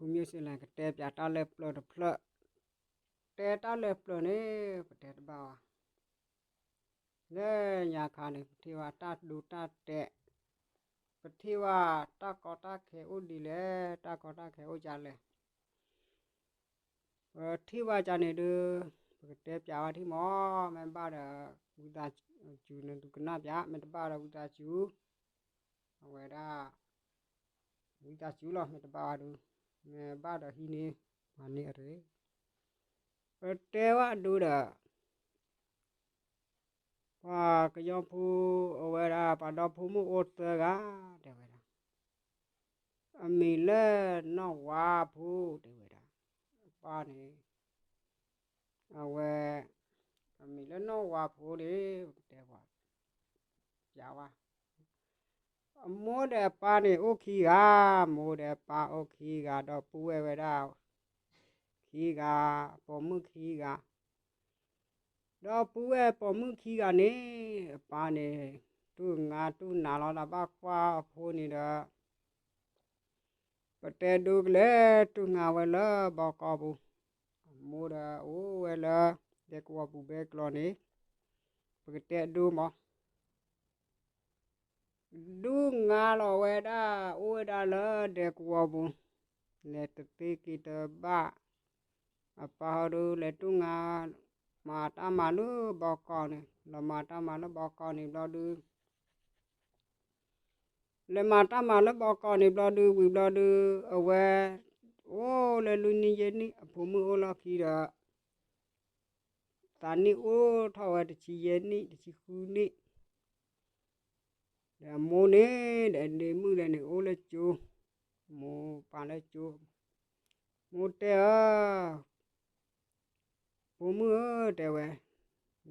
ဖုမုၢ်စ့လၢကတဲပၠးတၢ်လၢပျၢၤတဖျၢၣ်, တဲတၢ်လၢပျၢၤန့ၣ် ပတဲတဘၣ်ဘၣ်. လၢညါခါန့ၣ် ပထံၣ်ဘၣ်တၢ်ဒိတၢ်တဲာ်, ပထံၣ်ဘၣ်တၢ်ကီတၢ်ခဲအိၣ်ဒ်လဲၣ်, တၢ်ကီတၢ်ခဲအိၣ်ဒ်လဲၣ်. ပထံၣ်ဘၣ်ကန့ၣ်ဒုး ပကတဲပၠးဝဲထံမီၢ်, မ့ၢ်ဘၣ်ဒီး ဝံသးစူၤနသုကနၣ်ပၠး, မ့ၢ်တဘၣ်ဒီးဝံသးစူၤ, အဝဲဒၣ် ဝံသးစူၤလီၤ, မ့ၢ်တဘၣ်ဘၣ်ဒုး, မ့ၢ်ဘၣ်ဒီးဟံးန့ၢ်, မၤန့ၢ်အရ့. ပတဲဝဲဒုးဒီး ပှၤကညီဖိ အဝဲဒၣ်ပှၤဒီဖိမုၣ်အိၣ်သၢဂၤ, တဲဝဲဒၣ်, အမံၤလၢနီၢ်ဝါဖိ, တဲဝဲဒၣ်, အပၢ်န့ၣ်, အဝဲ, အမံၤလၢနီၢ်ဝါဖိန့ၣ် ပကတဲပှၤ, ပၠးဝဲ အမိၢ်ဒီးအပၢ်န့ၣ်အိၣ်ခံဂၤ, မိၢ်ဒီးပၢ်အိၣ်ခံဂၤ, ဒီပုၢ်ဝဲၢ်ဝဲဒၣ်ခံဂၤ, ပိာ်မုၣ်ခံဂၤ, ဒီပုၢ်ဝဲၢ်ပိာ်မုၣ်ခံဂၤန့ၣ်, အပၢ်န့ၣ်, တူၢ်ငါတူၢ်နးလီၤတၢ်ဘၣ်ကွၢ်အဖိန့ၣ်ဒီး ပတဲဒိကလဲၤတူၢ်ငါဝဲလၢဘီကီၢ်ပူၤ, အမိၢ်ဒီးအိၣ်ဝဲလၢ ဒဲကဝီၤပူၤဘဲကျီန့ၣ်, ပကတဲဒိမီၢ် ဒိၣ်ငါလီၤဝဲဒၣ် အိၣ်ဝဲဒၣ်လၢဒဲကဝီၤပူၤ, လဲၤတသ့က့ၤတဘၣ်, အပၢ်ဟီဒုးလဲၤတူၢ်ငါ, မၤတၢ်မၤလၢဘီကီၢ်န့ၣ်, လီၤမၤတၢ်မၤလၢဘီကီၢ်န့ၣ်ဘျီဒုး, လဲၤမၤတၢ်မၤလၢဘီကီၢ်န့ၣ်ဘျီဒုး ဝံၤဘျီဒုး အဝဲ, အိၣ်လၢလွံၢ်နံၣ်ယဲၢ်နံၣ် အဖိမုၣ်အိၣ်လီၢ်ခံဒီး သးနံၣ်အိၣ်ထီၣ်ဝဲတဆံယဲၢ်နံၣ် တဆံဃုနံၣ်, ဒီးအမိၢ်န့ၣ် ဒီးဒ့မုၣ်လဲၣ်န့ၣ် အိၣ်လၢကၠိ, မိၢ်ပၢ်လၢကၠိ, မိၢ်တဲအီၤ, ဖိမုၣ်ဧၢ တဲဝဲ,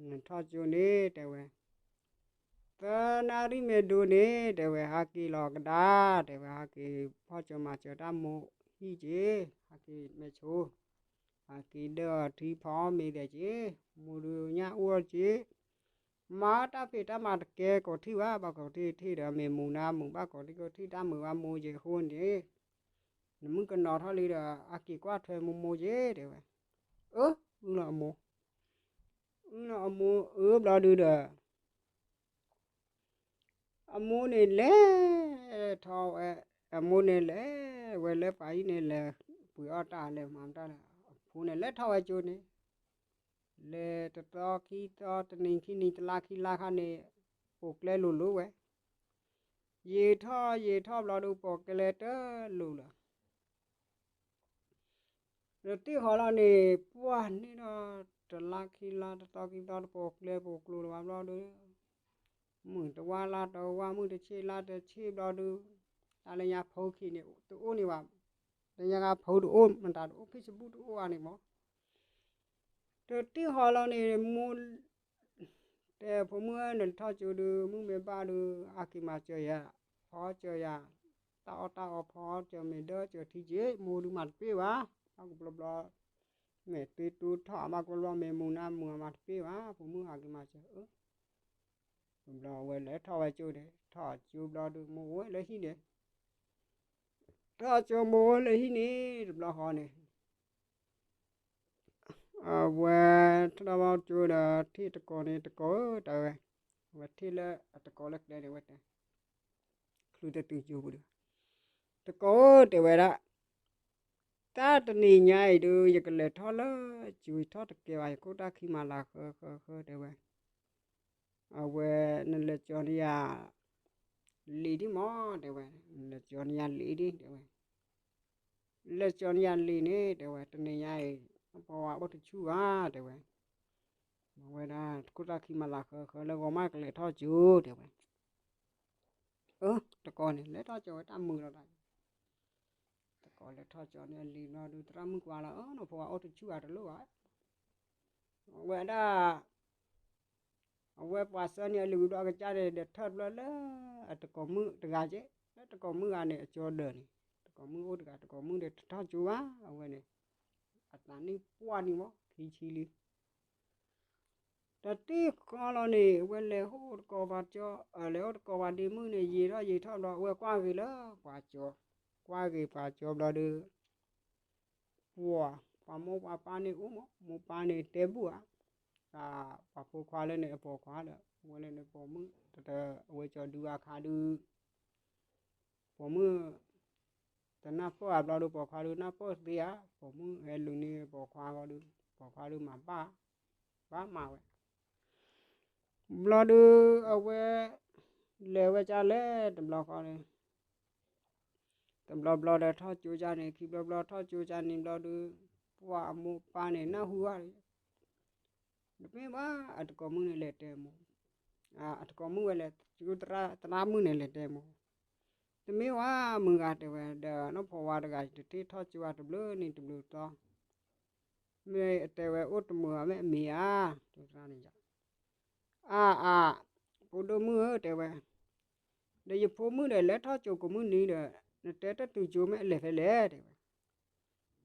နထီၣ်ကၠိန့ၣ် တဲဝဲ, သၢနၣ်ရံၣ်မ့ၢ်ဒိန့ၣ် တဲဝဲ ဟးက့ၤလီၤကဒါ, တဲဝဲ ဟးက့ၤဖီၣ်ကၠိမၤစၢၤတၢ်မိၢ်ဟံၣ်က့ၤ, ဟးက့ၤမဲာ်ဆိ, ဟးက့ၤဒၢအီၤထံဖီအီၣ်မ့ၤဒဲးက့ၤ, မိၢ်ဒုးညၣ်အူအီၣ်က့ၤ, မၤတၢ်ဖံးတၢ်မၤတကဲကိးထံၣ်ဘၣ်, ဘၣ်ကိးထံၣ်ထံၣ်ဒီး မ့ၢ်မူၤနၤမူၤဘၣ်ကိးထံၣ်ကိးထံၣ်တၢ်မုာ်ဘၣ်မိၢ်က့ၤအဃိန့ၣ်, နမုၣ်ကနီၤထီၣ်လံဒီး အက့ၤကွၢ်ထွဲမိၢ်မိၢ်က့ၤ တဲဝဲ, အၢ, အုလီၤအမိၢ်, အုလီၤအမိၢ်အၢဘျီဒုးဒီး အမိၢ်န့ၣ်လဲၤထီၣ်ဝဲ, အမိၢ်န့ၣ်လဲၤဝဲလၢပှၤဟံၣ်န့ၣ် လဲၤပှ့ၤအီၣ်တၢ်လဲၤမၤတၢ်လဲၣ်, အဖိန့ၣ်လဲၤထီၣ်ဝဲကၠိန့ၣ်, လဲၤတသီခံသီ တနံၤခံနံၤ တလါခံလါခါန့ၣ်, ပိာ်ကျဲလိၤလိၤဝဲ, ယံာ်ထီၣ်ယံာ်ထီၣ်ဘျီဒုး ပိာ်ကျဲတလိၤလၢၤ ဒီးတ့ၢ်ဃီၤလီၤန့ၣ် ပှၢ်န့ၣ်ဒီး တလါခံလါ တသီခံသီ တပိာ်ကျဲပိာ်ကျိၤလၢၤဘၣ်ဘျီဒီး, မုၢ်တဝါလါတဝါ မုၢ်တဆ့ၣ်လါတဆ့ၣ်ဘျီဒီး, တၢ်လၢညါဖိခံန့ၣ် တအိၣ်န့ၣ်ဘၣ်, လၢညါဖိတအိၣ် မတၤတအိၣ် ဖ့ၣ်စဘူၣ်တအိၣ်ဘၣ်န့ၣ်မး, ဒီးတ့ၢ်ဃီၤလီၤန့ၣ် မိၢ် တဲဖိမုၣ်ဧၢ နထီၣ်ကၠိဒုး မုၢ်မ့ၢ်ဘၣ်ဒုး အက့ၤမၤစၢၤယၤ, ဖီစၢၤယၤ, တၢ်အီၣ်တၢ်အီဖီစၢၤ မ့ၤဒၢစၢၤထံက့ၤ မိၢ်ဒုးမၤတပ့ၢ်ဘၣ်, ဘၣ်ကဘျီဘျီ, မ့ၢ်တ့တူထီၣ်ဘၣ်ကဘျီဘျီ မ့ၢ်မူၤနၤမူၤအမၤတပ့ၢ်ဘၣ် ဖိမုၣ်အက့ၤမၤစၢၤဧၢ, ကဘျီအဝဲလဲၤထီၣ်ဝဲကၠိန့ၣ် ထီၣ်ကၠိဘျီဒုး မိၢ်အိၣ်ဝဲလၢဟံၣ်န့ၣ်, ထီၣ်ကၠိမိၢ်အိၣ်လၢဟံၣ်န့ၣ် တဘျီဃီန့ၣ် အဝဲထီၣ်ဘၣ်ကၠိဒီး ထံၣ်တကိးန့ၣ် တကိးဧၢ တဲဝဲ, အဝဲထံၣ်လၢအတကိးလၢကျဲန့ၣ်ဝဲတဲ, ချုးတတုၤကၠိပူၤဒီး, တကိးဧၢ တဲဝဲဒၣ်, တၢ်တနံၤညါအံၤဒုး ယကလဲၤထီၣ်လၢကၠိ ယထီၣ်တကဲဘၣ် ယခိၣ်တၢ်ခံမၤလၤဃၢဃၢဃၢ တဲဝဲ အဝဲ နလဲၤကၠီၤန့ၢ်ယၤ လံာ်ဒံၣ်မး တဲဝဲ, နလဲၤကၠီၤန့ၢ်ယၤလံာ်ဒံၣ် တဲဝဲ, လဲၤကၠီၤန့ၢ်ယၤလံာ်န့ၣ် တဲဝဲ တနံၤညါအံၤ ပှၤအိၣ်တဆူၣ်ဘၣ် တဲဝဲ, အဝဲဒၣ် တခိၣ်တၢ်ခံမၤလၤဃၢဃၢလၢဂီၤမး ကလဲၤထီၣ်ကၠိ တဲဝဲ, အၢ တကိးန့ၣ် လဲၤထီၣ်ကၠိဝဲတၢ်မုာ်လီၤတၢ် တကိးလဲၤထီၣ်ကၠီၤန့ၢ်အလံာ်ဘျီဒုး သရၣ်မုၣ်ကွၢ်လီၤ အၢ နဖိခွါအိၣ်တဆူၣ်ဧါ တလိၣ်ဘၣ်, အဝဲဒၣ် အဝဲပှၤဆှၢန့ၢ်အလံာ်ဝံၤဘျီကစၢ်န့ၣ် ဒီးထၢၣ်တဘျီလၢအတကိးမုၣ်တဂၤက့, လၢတကိးမုၣ်ဂၤန့ၣ် အကၠီဒၢးန့ၣ်, တကိးမုၣ်အိၣ်တဂၤ တကိးမုၣ်ဒီးတထီၣ်ကၠိဘၣ် အဝဲန့ၣ်, အသးနံၣ်ပှၢ်နံၣ်မး ခံဆံလံ တၢ်တ့ၢ်ဃီလီၤန့ၣ် အဝဲလဲၤအိၣ်တကိးပှၤကၠီ, လဲၤအိၣ်တကိးပှၤဒ့မုၣ်န့ၣ် ယံာ်ထီၣ်ယံာ်ထီၣ်ဘျီ အဝဲကွၢ်ဂ့ၤလၢပှၤကၠီ, ကွၢ်ဂ့ၤပှၤကၠီဘျီဒီး, ပှၤ ပှၤမိၢ်ပှၤပၢ်န့ၣ်အိၣ်မး, မိၢ်ပၢ်န့ၣ်တဲဘူၣ်ဧါ, ပှၤဖိခွါလၢန့ၣ်အပိာ်ခွါဒီး အဝဲလၢန့ၣ်ပိာ်မုၣ် တတ အဝဲကၠီၤဒုးအခါဒုး ပိာ်မုၣ် တနၢ်ပၢၢ်အဘျီဒုး ပိာ်ခွါဒုးနၢ်ပၢၢ်သ့ဧါ, ပိာ်မုၣ်ဟဲလူၤန့ၢ်ပိာ်ခွါဃီဒုး ပိာ်ခွါဒုးမၤဘၣ် ဘၣ်မၤဝဲ ဘျီဒုး အဝဲ လဲၤဝဲကၢ်လဲၣ်တဘျီဃီန့ၣ် တဘျီဘျီဒီးထီၣ်ကၠိကၢ်န့ၣ် ခံဘျီဘျီထီၣ်ကၠိကၢ်န့ၣ်ဘျီဒုး ပှၤအမိၢ်ပၢ်န့ၣ်နၢ်ဟူဘၣ် တမ့ၢ်ဘၣ် အတကိးမုၣ်န့ၣ်လဲၤတဲမိၢ်, အတကိးမုၣ်ဝဲလဲၤကၠိသရၣ် သရၣ်မုၣ်န့ၣ်လဲၤတဲမိၢ်, တမ့ၢ်ဝဲမုၢ်ဂၤတဲဝဲ ဒီးနီၢ်ဖိဝါတဂၤ တထံၣ်ထီၣ်ကၠိဝဲတဘျုးနံၤတဘျုးသီ မ့ၢ်တဲဝဲအိၣ်တမုာ်ဘၣ် မ့ၢ်အမ့ၢ်ဧါ, ကၠိသရၣ်န့ၣ် အါအါ ဖိဒိၣ်မုၣ်ဧၢ တဲဝဲ, ဒီးယဖိမုၣ်ဒီးလဲၤထီၣ်ကၠိကိးမုၢ်နံၤဒီး နတဲတၢ်တုၤကၠိမ့ၢ်အလဲၤဖဲလဲၣ် တဲ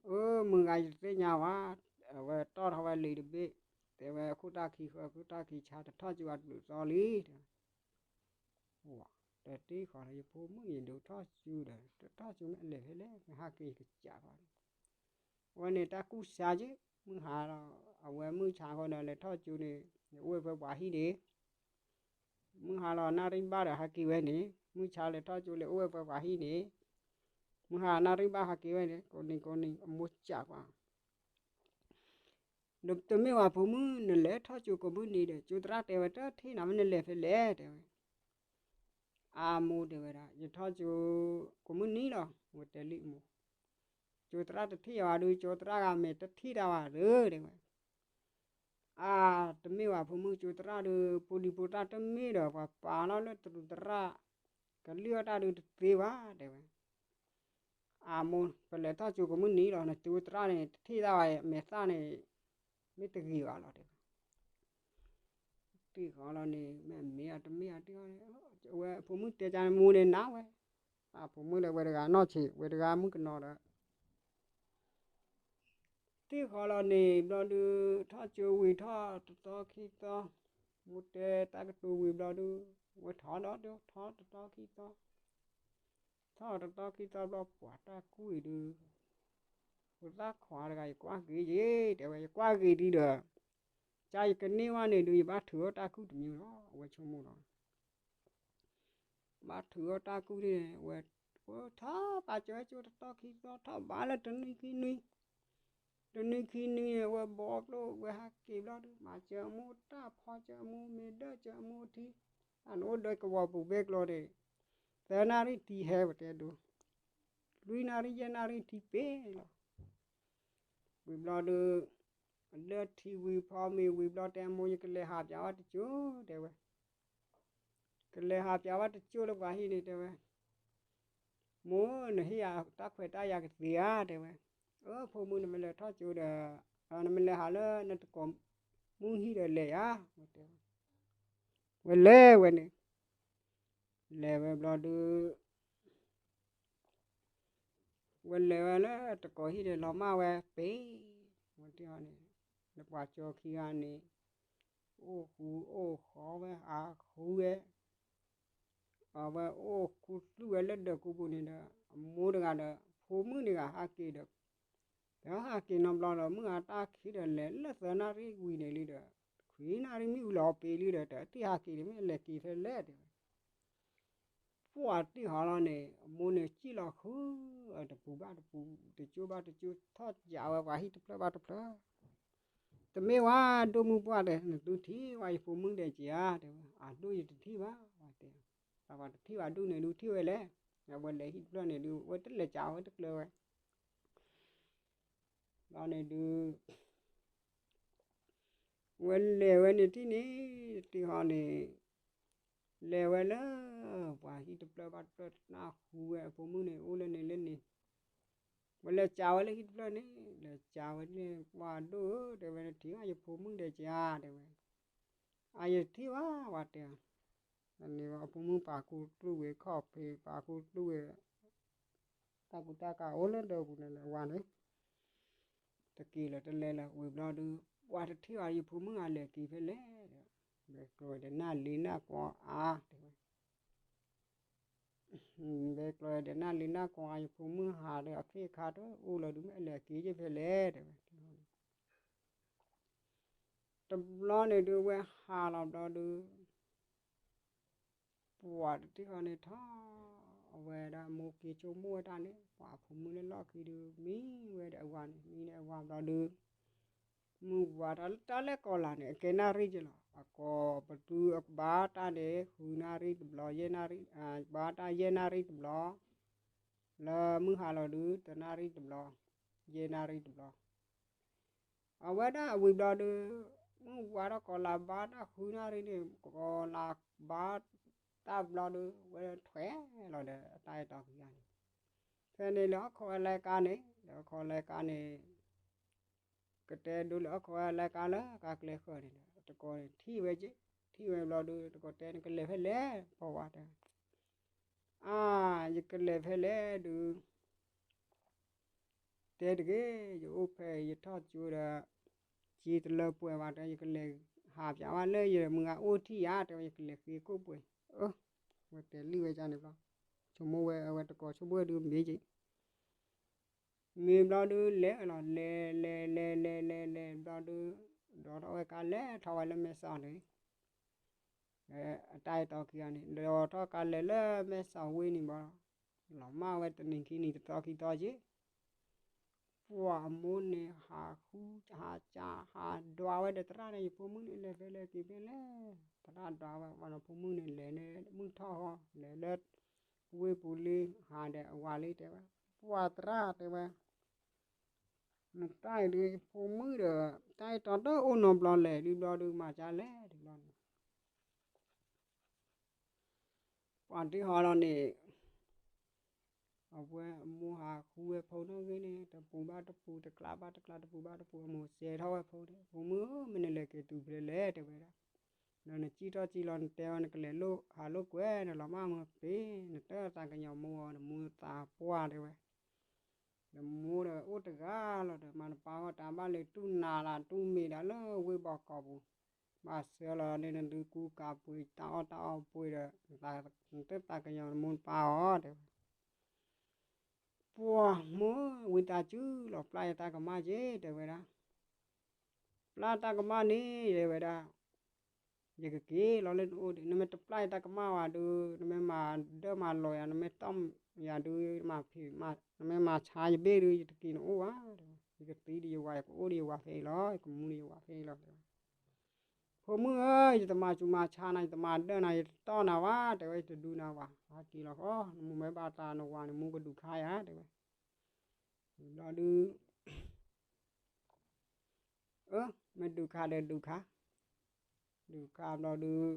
ဝဲ, အၢ မုၢ်ဂၤယတသ့ၣ်ညါဝဲ, အဝဲတီၢ်ထီၣ်ဝဲလံာ်တဘ့ၣ်, တဲဝဲ ခိၣ်တၢ်ခံဃၢ ခိၣ်တၢ်ခံဆါ တထီၣ်ကၠိဝဲတဘျုးသီလံ တဲဝဲ တထံၣ်ဃီလၢယဖိမုၣ်ယဒိးထီၣ်ကၠိဒီး တထီၣ်ကၠိမ့ၢ်အလဲၤဖဲလဲၣ် မ့ၢ်ဟးက့ၤကစးဃီန့ၣ်, အဝဲန့ၣ်တၢ်ကူၣ်ဆါက့, မုၢ်ဟါလီၤ အဝဲမုၢ်ဆါဃီဒီးလဲၤထီၣ်ကၠိန့ၣ် အိၣ်ဝဲပှဲၤပှၤဟံၣ်န့ၣ်, မုၢ်ဟါလီၤနၣ်ရံၣ်ဘၣ်ဒီးဟးက့ၤဝဲန့ၣ်, မုၢ်ဆါလဲၤထီၣ်ကၠိလဲၤအိၣ်ဝဲပှဲၤပှၤဟံၣ်န့ၣ်, မုၢ်ဟါနၣ်ရံၣ်ဘၣ်ဟးက့ၤဝဲန့ၣ် ကိးနံၤကိးနံၤ အမိၢ်စးကွၢ် ဒီးတမ့ၢ်ဝဲဖိမုၣ် နလဲၤထီၣ်ကၠိကိးမုၢ်နံၤဒီး ကၠိသရၣ်တဲဝဲတထံၣ်နၤ မ့ၢ်နလဲၤဖဲလဲၣ် တဲဝဲ, အမိၢ်တဲဝဲဒၣ် ယထီၣ်ကၠိကိးမုၢ်နံၤလီၤ ဝဲတဲလံအမိၢ်, ကၠိသရၣ်တထံၣ်ယၤဘၣ်ဒီး ကၠိသရၣ်ဂၤမ့ၢ်တထံၣ်တၢ်ဘၣ်ဒီး တဲဝဲ, အါ တမ့ၢ်ဝဲဖိမုၣ် ကၠိသရၣ်ဒီး ဖိလံၤဖိသၣ်တမ့ၢ်ဒီး ပှၤပာ်လီၤလၢတရူးသရၣ် ကလုၢ်အီၣ်တၢ်ဒုးတသ့ဘၣ် တဲဝဲ အမိၢ် ပလဲၤထီၣ်ကၠိကိးမုၢ်နံၤလီၤ နကၠိသရၣ်န့ၣ် တထံၣ်တၢ်ဘၣ် မဲာ်သၣ်န့ၣ် မ့ၢ်တဂ့ၤဘၣ်လီၤ တဲဝဲ, တံၢ်ဃီလီၤန့ၣ် မ့ၢ်မ့ၢ်အတမ့ၢ်အတံၢ်ဃီန့ၣ် ဝဲဖိမုၣ်တဲကန့ၣ်မိၢ်န့ၣ်နၤဝဲ, အဖိမုၣ်လၢဝဲတဂၤနီၢ်ဆံး ဝဲတဂၤမုၣ်ကနီၤဒီး တံၢ်ဃီလီၤန့ၣ် ဘျီဒုး ထီၣ်ကၠိဝံၤထီၣ်တသီခံသီ, မိၢ်တဲတၢ်ကတိၤဝံၤဘျီဒုး ဝဲထီၣ်ဒီးထီၣ်တသီခံသီ, ထီၣ်တသီခံသီဘျီ ပှၤတၢ်ကူၣ်အံၤဒုး ဖိသၣ်ခွါတဂၤ ယကွၢ်ဂ့ၤယ့ၣ် တဲဝဲ ယကွၢ်ဂ့ၤဒုးဒီး ကယကန့ၢ်ဝဲန့ၣ်ဒုး ယဘၣ်ထုးအီၣ်တၢ်ကူၣ်တမံၤလီၤ အဝဲဆိကမိၣ်လီၤ ဘၣ်ထုးအီၣ်တၢ်ကူၣ်န့ၣ် ဝဲ ဝဲထီၣ်ဘၣ်ကၠီကၠိတသီခံသီ ထီၣ်ဘၣ်လၢတနွံခံနွံ, တနွံခံနွံန့ၣ် ဝဲဘီကျိၣ် ဝဲဟးက့ၤဘျီဒုး မၤစၢၤအမိၢ်တၢ်ဖီစၢၤအမိၢ် မ့ၢ်ဒၢစၢၤအမိၢ်ထံ, အန့ၣ်အိၣ်ဒီးကဝီၤပူၤဘ့ၣ်ကျိၤန့ၣ် သၢနၣ်ရံၣ်ထံဟဲဝဲတဲဒိ, လွံၢ်နၣ်ရံၣ်ယဲၢ်နၣ်ရံၣ်ထံပ့ၤလီၤ ဝံၤဘျီဒုး အဒၢထံဝံၤဖီမ့ၤဝံၤဘျီ တဲအမိၢ် ယကလဲၤဟးပၠးဝဲတကၠိၢ် တဲဝဲ, ကလဲၤဟးပၠးဝဲတကၠိၢ်လၢပှၤဟံၣ်န့ၣ် တဲဝဲ, မိၢ် နဟ့ၣ်ယၤတၢ်ခွဲးတၢ်ယာ်ကသ့ဧါ တဲဝဲ, အၢ ဖိမုၣ် နမ့ၢ်လဲၤထီၣ်ကၠိဒီး နမ့ၢ်လဲၤဟးလၢနတကိးမုၣ်ဟံၣ်ဒီးလဲၤဧါ ဝဲတဲဝဲ, ဝဲလဲၤဝဲန့ၣ် လဲၤဝဲဘျီဒုး ဝဲလဲၤဝဲလၢတကိးဟံၣ်န့ၣ် လီၤမၢ်ဝဲပ့ၤ, ဝဲတ့ၢ်အီၤန့ၣ် လၢပှၤကၠိခံဂၤန့ၣ် အိၣ်ဃူအိၣ်ဃီဝဲ အဃူဝဲ, အဝဲအိၣ်ခူသူၣ်ဝဲလၢဒၢးကူပူၤန့ၣ်ဒီး အမိၢ်တဂၤဒီး ဖိမုၣ်တဂၤဟးက့ၤဒီး ဒီးဟးက့ၤနီတဘျီဒီး မုၢ်ဂၤတၢ်ခံဒီးလဲၤလၢသၢနၣ်ရံၣ်ဝံၤန့ၣ်လံဒီး ခွံနၣ်ရံၣ်မ့ၣ်အူလီၤပ့ၤလံဒီး တထံၣ်ဟးက့ၤန့ၣ် မ့ၢ်အလဲၤက့ၤဖဲလဲၣ်တဲဝဲ ပှၤတ့ၢ်ဃီလီၤန့ၣ် အမိၢ်န့ၣ်စံၣ်လီၤဃု တပူၤဘၣ်တပူၤ တကၠိဘၣ်တကၠိ ထီၣ်ကးဝဲပှၤဟံၣ်တဖျၢၣ်ဘၣ်တဖျၢၣ် တမ့ၢ်ဝဲဒိၣ်မုၢ်ပှၢ်ဒီး နသုထံၣ်ဝဲယဖိမုၣ်ဒဲးက့ၤဧါ တဲဝဲ အဒိၣ်ယတထံၣ်ဘၣ် ဝဲတဲ, ပှၤတထံၣ်ဘၣ်ဒိၣ်န့ၣ် ဒုးထံၣ်ဝဲလဲၣ်, အဝဲလဲၤဟံၣ်တဖျၢၣ်န့ၣ်ဒုး ဝဲတလဲၤကးဝဲတကျၢၤဝဲ ဘျီန့ၣ်ဒုး ဝဲလဲၤဝဲန့ၣ်ထံၣ်န့ၣ် တ့ၢ်ဃီန့ၣ် လဲၤဝဲလၢ ပှၤဟံၣ်တဖျၢၣ်ဘၣ်တဖျၢၣ် နၢ်ဟူဝဲအဖိမုၣ်န့ၣ် အိၣ်လၢန့ၣ်လၢန့ၣ်, ဝဲလဲၤကးဝဲလၢဟံၣ်တဖျၢၣ်န့ၣ် လဲၤကးဝဲန့ၣ် ပှၤဒိၣ်ဧၢ တဲဝဲ နထံၣ်ဘၣ်ယဖိမုၣ်ဒဲးက့ၤဧါ တဲဝဲ, အယထံၣ်ဘၣ် ဝဲတဲ န့ၣ်အဖိမုၣ်ပာ်ခူသူၣ်ဝံၤ ခီၣ်ဖံးပာ်ခူသူၣ်ဝံၤ တၢ်ကူတၢ်ကၤအိၣ်လၢဒၢးပူၤန့ၣ်လၢဝဲန့ၣ် တက့ၤလၢၤတလဲၤလၢၤ ဝံၤဘျီဒုး ပှၤတထံၣ်ဘၣ်ယဖိမုၣ်ဂၤလဲၤက့ၤဖဲလဲၣ်, လဲၤကျိၤဒီးနၢ်လံနၢ်ကွီအါ တဲဝဲ, ဘဲကျီဒီးနၢ်လံနၢ်ကွၢ် ယဖိမုၣ်ဟးဒီးအခ့အခါတအိၣ်လီၤဒုး မ့ၢ်အလဲၤက့ၤယဖဲလဲၣ် တဲဝဲ. တဘျီန့ၣ်ဒုး ဝဲဟးလီၤဘျီဒုး ပှၤတထံၣ်ဃီန့ၣ်ထီၣ်, အဝဲဒၣ်မိၢ်က့ၤဆိကမိၣ်ဝဲတၢ်န့ၣ် ပှၤဖိမုၣ်လၢလီၢ်ခံဒုး မံဝဲဒီးအဝၤန့ၣ် မံဒီးအဝၤဘျီဒုး မုၢ်ဝါတၢ်လၢကီၢ်လာ်န့ၣ် အကဲနၣ်ရံၣ်က့လီၤ. အကီၢ်ပတုၤအကဘၣ်တၢ်န့ၣ် ဃုနၣ်ရံၣ်တဘျီ, ယဲၢ်နၣ်ရံၣ်, ဘၣ်တၢ်ယဲၢ်နၣ်ရံၣ်တဘျီ, လၢမုၢ်ဟါလီၤဒုး တနၣ်ရံၣ်တဘျီ, ယဲၢ်နၣ်ရံၣ်တဘျီ အဝဲဒၣ်အဝံၤဘျီဒုး မုၢ်ဝါထီၣ်ကီၢ်လာ်ဘါတၢ်ဃုနၣ်ရံၣ်န့ၣ် ကီၢ်လာ်ဘါတၢ်ဘျီဒုး ဝဲထွဲလီၤဒီးအတၢ်အဲၣ်တီခံဂၤန့ၣ်, ဖဲန့ၣ်လဲၤဟီၣ်ခိးဝဲလၢကါန့ၣ်, လဲၤဟီၣ်ခိးလၢကါန့ၣ် ကတဲဒိလဲၤဟီၣ်ခိးဝဲလၢကါလၢကါကျဲဃၢၤန့ၣ်ဒီး တကိးန့ၣ်ထံၣ်ဝဲက့, ထံၣ်ဝဲဘျီဒုး တကိးတဲ နကလဲၤဖဲလဲၣ် ပှၤဝၤတဲ အါ, ယကလဲၤဖဲလဲၣ်ဒုး တဲတဂ့ၤ, ယအိၣ်ဖဲယထီၣ်ကၠိဒီး က့တလၢပှဲၤဘၣ်တဲ ယကလဲၤဟးပၠးဘၣ်လၢယမုၢ်ဂၤအိၣ်ထံၣ်ယၤ တဲဝဲ ယကလဲၤဃ့ခိၣ်ပှဲၤ, ဝဲတဲလံဝဲဒ်န့ၣ်ဘျီ, ဆိကမိၣ်ဝဲအဝဲတကိးဆိကမိၣ်ဝဲဒုးမ့ၢ်က့ မ့ၢ်ဘျီဒုးလဲၤလီၤ လဲၤလဲၤလဲၤလဲၤလဲၤလဲၤဘျီဒုး ဒိးထီၣ်ဝဲကါလဲၤထီၣ်ဝဲလၢမဲၢ်စီၤန့ၣ် အတၢ်အဲၣ်တီခံဂၤန့ၣ် ဒိးထီၣ်ကါလဲၤလၢမဲၢ်စီၤဝ့ၢ်န့ၣ်ဘျီ, လီၤမၢ်ဝဲတနံၤခံနံၤတသီခံသီက့ ပှၤအမိၢ်န့ၣ် ဟးဃူဟးကၢ ဟးဒွးဝဲဒီးသရၣ်န့ၣ် ယဖိမုၣ်န့ၣ် လဲၤဖဲလဲၣ်က့ၤဖဲလဲၣ်, သရၣ်ဒွးဝဲ ပှၤနီၢ်ဖိမုၣ်န့ၣ် လဲၤလၢမုၢ်ထီၣ်ဃီ လဲၤလၢ ဝ့ၢ်ပူၤလံ ဟးဒီးအဝၤလံတဲဝဲ, ပှၤသရၣ်တဲဝဲ နတၢ်အံၤဒုး ယဖိမုၣ်ဒီး တၢ်အဲၣ်တီတအိၣ်နီတဘျီလဲၣ် ဒုးဘျီဒုးမၤကၢလဲၣ် ဒုးဘျီန့ၣ် ပှၤတံၢ်ဟီလီၤန့ၣ် အဝဲအမိၢ်ဟးဃုဝဲဖိနီၣ်ဂံၢ်န့ၣ် တပူၤဘၣ်တပူၤ တကျါဘၣ်တကျါ တပူၤဘၣ်တပူၤ အမိၢ်စဲးထီၣ်ဝဲဖိန့ၣ် ဖိမုၣ်ဧၢ မ့ၢ်နလဲၤက့ၤတုၤဖဲလဲၣ် တဲဝဲဒၣ်, ဒီးနစံၣ်ထီၣ်စံၣ်လီၤ နတဲဝဲ နကလဲၤလိၣ်ဟးလိၣ်ကွဲး နလီၤမၢ်မ့ၢ်ပ့ၤ နတၢ်သးကညီၤမိၢ်အီၤ နမူနသးပှၢ်တဲဝဲ နမိၢ်ဒီးအိၣ်တဂၤလီၤဒီး မၤနပၢ်ဂီၢ်တၢ်ဘၣ်လဲၤတူၢ်နၤလၢတူၢ်မ့ၢ်ဒၣ်လၢဝ့ၢ်ဘီကီးပူၤ, ဘၣ်ဆၢလီၤန့ၣ် နဒုးကူကၤပှ့ၤတၢ်အီၣ်တၢ်အီပှ့ၤဒီး နတၢ်သးကညီၤနမူနပၢ်အီၤတဲဝဲ, ပှၤမိၢ်ဝံသးစူၤလီၤ ပျၢ်ယတၢ်ကမၣ်က့ၤ တဲဝဲဒၣ် ပျၢ်တၢ်ကမၣ်န့ၣ် တဲဝဲဒၣ်, ယကက့ၤလီၤလၢနအိၣ်ဒီး နမ့ၢ်တပျၢ်ယတၢ်ကမၣ်ဝဲဒုး နမ့ၢ်မၤဒၢမၤလီၤယၤ နမ့ၢ်တီၢ်ယၤဒုး နမ့ၢ်မၤဆါယဘ့ၣ်ဒုး ယတက့ၤနအိၣ်ဘၣ်, ယကသံဒီးယဝၤ ယကအိၣ်ဒီးယဝၤဖဲအံၤလီၤ ယကမူဒီးယဝၤဖဲအံၤလီၤ တဲဝဲ ဖိမုၣ်ဧၢ, ယတမၤစူၤမၤဆါနၤ ယတမၤဒၢနၤ ယတတီၢ်နၤဘၣ် တဲဝဲ ယတဒုနၤဘၣ် ဟးက့ၤလီၤဃီ နမူမ့ၢ်ဘၣ်တၢ်နဝၤန့ၣ် မူကဒုးခါယၤ တဲဝဲ, ဘျီဒုး အၢ မ့ၢ်ဒုးခါဒီးဒုးခါ, ဒုးခါဘျီဒုး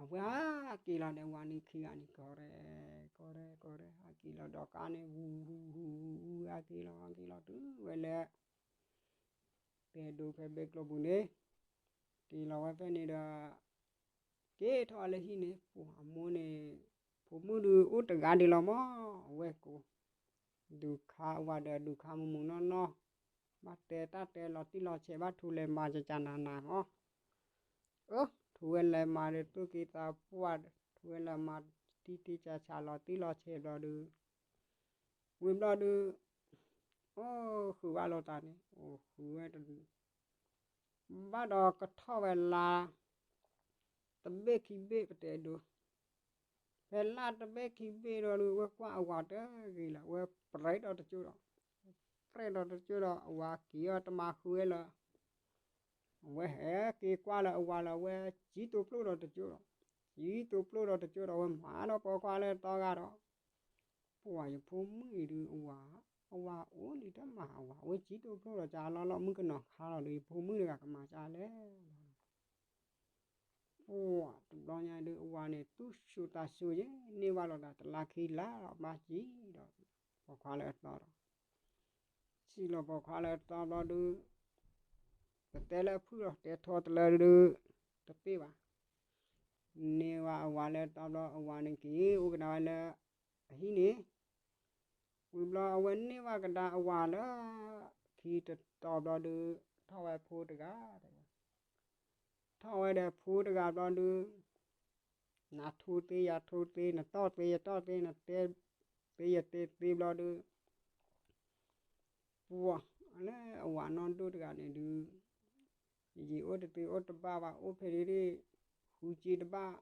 အဝဲဟးက့ၤလီၤဒီးဝၤန့ၣ်ခံဂၤန့ၣ် ကီရဲၣ် ကီရဲၣ် ကီရဲၣ် ဟးက့ၤလီၤဒီးကါန့ၣ် ဝူၤဝူၤဝူၤဝူၤ ဟးက့ၤလီၤ ဟးက့ၤလီၤတုၤဝဲလၢ တဲဒိဖဲဘဲကျိပူၤန့ၣ် က့ၤလီၤဝဲဖဲန့ၣ်ဒီး က့ၤထီၣ်လၢဟံၣ်န့ၣ် ပှၤအမိၢ်န့ၣ် ဖိမုၣ်ဒုးအိၣ်တဂၤဒံးလီၤမး အဝဲကိး ဒုးခါဝဲဒီးဒုးခါမုာ်မုာ်နီၢ်နီၢ်, ဘၣ်တဲတၢ်တဲလီၤတံၢ်လီၤဆဲး ဘၣ်ထူလဲၤမၤကကနၤနၤမး, အၢ ထူဝဲလဲၤမၤဒီးသူၣ်က့သးပှၢ်ဒီး ထူဝဲလဲၤမၤတံၢ်တံၢ်ဆးဆးလီၤတံၢ်လီၤဆဲးဘျီဒုး ဝံၤဘျီဒုး အိၣ်ဃုာ်ဝဲလိာ်သးန့ၣ် အိၣ်ဃုာ်ဝဲတ ဘၣ်ဒီးကထီၣ်ဝဲလါ တဘ့ၣ်ခံဘ့ၣ်ပတဲဒိ ဖဲလါတဘ့ၣ်ခံဘ့ၣ်ဒီး ဝဲကွၢ်အဝၤတဂ့ၤလၢၤ ဝဲပြဲးဒီးတကၠိဒီး ပြဲးဒီးတကၠိဒီး အဝၤက့ၤအီၤတမၤဃုာ်ဝဲလၢၤ အဝဲဟဲက့ၤကွၢ်လၢအဝၤလၢ အဝဲစံၣ်တိာ်ပျိၢ်ဒီးတကၠိဒီး စံၣ်တိာ်ပျိၢ်ဒီးတကၠိဒီး အဝဲမၤဒီးပိာ်ခွါလၢတီဂၤဒီး ပှၤယဖိမုၣ်အံၤဒုး အဝၤ အဝၤအိၣ်လံတမၤအဝၤ အဝဲစံၣ်တိာ်ပျိၢ်ဒီးကလီလီၤ မုၣ်ကနီၤခါလီၤဒီး ယဖိမုၣ်တဂၤကမၤကလဲၣ် ပှၤတဘျီညါဒုး အဝၤန့ၣ် သူၣ်ဆူၣ်သးဆူၣ်ယဲ န့ၢ်ဘၣ်လိာ်သးတလါခံလါလီၤ ဘၣ်စံၣ်ဒီး ပိာ်ခွါလၢအတီဒီး စံၣ်လီၤပိာ်ခွါလၢအတီဘျီဒုး ပတဲလၢအဖုၣ်လီၤ တဲထီတလၢဒုး တပ့ၢ်ဘၣ် န့ၢ်ဝဲအဝၤလၢအတီဘျီ အဝၤန့ၣ်က့ၤအိၣ်ကဒါဝဲလၢ အဟံၣ်န့ၣ် ဝံၤဘျီအဝဲန့ၢ်ဝဲကဒါအဝၤလၢ ခံတတီဘျီဒုး ထီၣ်ဝဲဖိတဂၤ တဲဝဲ ထီၣ်ဝဲဒီးဖိတဂၤဘျီဒုး နထူသ့ယထူသ့ နတီၢ်သ့ယတီၢ်သ့ နတဲသ့ယတဲသ့ဘျီဒုး ပှၤလၢအဝၤနီၢ်ဒိၣ်တဂၤန့ၣ်ဒုး ယံာ်အိၣ်တသ့အိၣ်တဘၣ်ဘၣ် အိၣ်ဖဲဒ့ဒ့ၣ် ဃုစ့တဘၣ်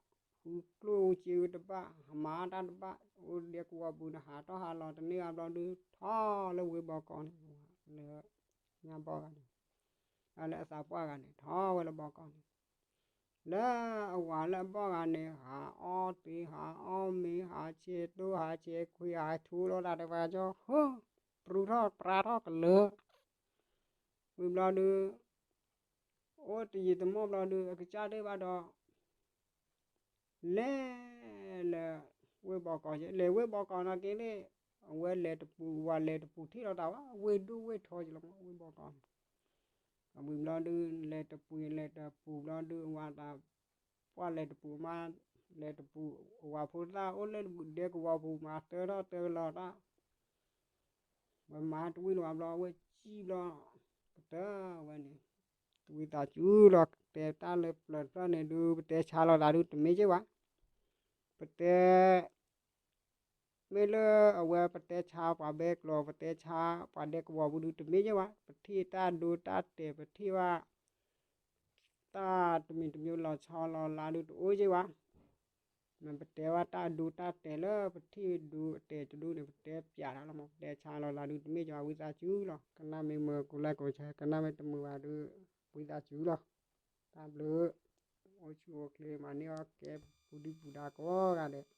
ဃုကျိၣ်စ့တဘၣ် ဟးမၤတၢ်တဘၣ် အိၣ်ဒဲကဝီၤပူၤန့ၣ် ဟးထီၣ်ဟးလီၤတန့ၢ်ဘၣ်ဘျီဒုး ထီၣ်လၢဝ့ၢ်ဘီကီးန့ၣ် လၢညါဘီဂၤန့ၣ် လၢအသးပှၢ်ဂၤန့ၣ် ထီၣ်ဝဲလၢဘီကီးန့ၣ် လၢအဝၤလၢအဘီဂၤန့ၣ် ဟးအီသံး ဟးအီမ့ၤ ဟးဆဲးတိၢ် ဟးဆဲးခွံ ဟးထူလီၤတၢ်တဖၣ်ကၠီ ဟၢ ပြူထီၣ်ပြါထီၣ်ကလၢာ် ဝံၤဘျီဒုး အိၣ်တယံာ်တမီၢ်ဘျီဒုး အကစၢ်ဒၣ်ဘၣ်ဒီး လဲၤလၢဝ့ၢ်ဘီကီး လဲၤဝ့ၢ်ဘီကီးနီၢ်က့န့ၣ် အဝဲလဲၤတပူၤ ဝၤလဲၤတပူၤထံၣ်လီၤတၢ်ဝဲ ဝ့ၢ်ဒိၣ်ဝ့ၢ်ထီကလီၤမး ဝ့ၢ်ဘီကီးန့ၣ် ဝံၤဘျီဒုး လဲၤတပူၤ လဲၤတပူၤဘျီဒုး ဝၤတၢ်ပှၢ်လဲၤတပူၤမး လဲၤတပူၤ ဝၤဖိသၣ်အိၣ်လၢဒဲကဝီၤပူၤမး တၢထီၣ်တၢလီၤတၢ် ဝဲမၤတဝံၣ်လၢၤဘၣ်ဘျီ အဝဲစံၣ်ဘျီ ပတၢ်ဝဲန့ၣ် တဝံသးစူၤလီၤ တဲတၢ်လၢပျၢၤတဖျၢၣ်န့ၣ်ဒုး ပတဲဆါလီၤသးဒုး တမ့ၢ်က့ၤဝဲ ပတဲ မ့ၢ်လၢအဝဲပတဲဆါပှၤဘဲကျိာ် ပတဲဆါပှၤဒဲကဝီၤပူၤဒုး တမ့ၢ်က့ၤဝဲ ပထံၣ်တၢ်ဒိတၢ်တဲာ် ပထံၣ်ဘၣ် တၢ်တမံၤတမံၤလီၤဆီလီၤလါဒုး တအိၣ်က့ၤဝဲ မ့ၢ်ပတဲဝဲတၢ်ဒိတၢ်တဲာ်လၢပထံၣ်ဒိတဲာ်တဒိန့ၣ် ပတဲပျးတၢ်လီၤမး ပတဲဆါလီၤလါဒုး တမ့ၢ်က့ၤဝဲ ဝံသးစူၤလီၤ ကနၣ်မ့ၢ်မုာ်ကိးလဲကိးဆဲ ကနၣ်မ့ၢ်တမုာ်ဘၣ်ဒုး ဝံသးစူၤလီၤ တၢ်ဘျုး အိၣ်ဆူၣ်အိၣ်ချ့ မၤန့ၢ်အီၣ်ကဲ ပူၤဒုၣ်ပူၤဒါကိးဂၤဒဲး